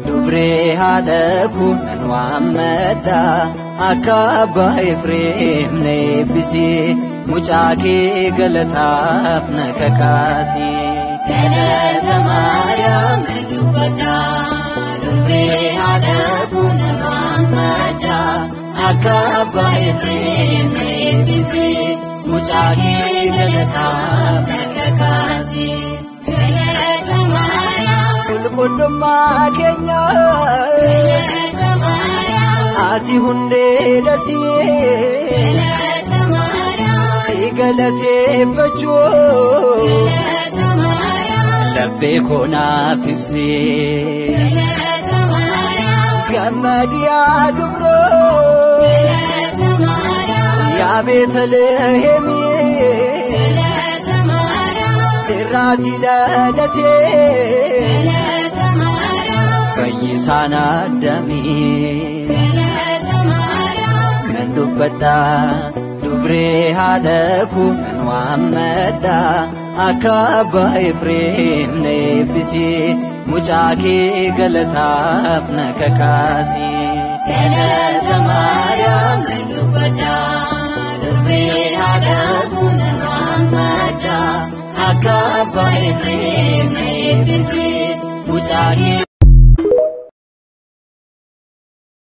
Dubree haadha koo nan waammadha, akka abbaa Efreem na eebbisi, mucaa kee galataaf na kakaasi. Galata Maariyaam nan dubbadha, dubree haadha koo nan waammadha, akka abbaa Efreem na eebbisi, mucaa kee galataaf na kakaasi. Galata Maariyaam. Qulqullummaa keenya Galata Maariyaam. Ati hundee dasii Galata Maariyaam. Si galateeffachuu Galata Maariyaam. Laphee koo naaf ibsee. Galata Maariyaam. Gammadi yaa dubroo Galata Maariyaam. Yaa Beetaliheemi Galata Maariyaam. Sirraati dhalatee Galata Maariyaam. Fayyisaan addamii. Galata Maariyaam. Nan dubbadha, dubree haadha koo nan waammadha, akka abbaa Efreem na eebbisi, mucaa kee galataaf na kakaasi. Galata Maariyaam nan dubbadha, dubree haadha koo nan waammadha, akka abbaa Efreem na eebbisi, mucaa kee.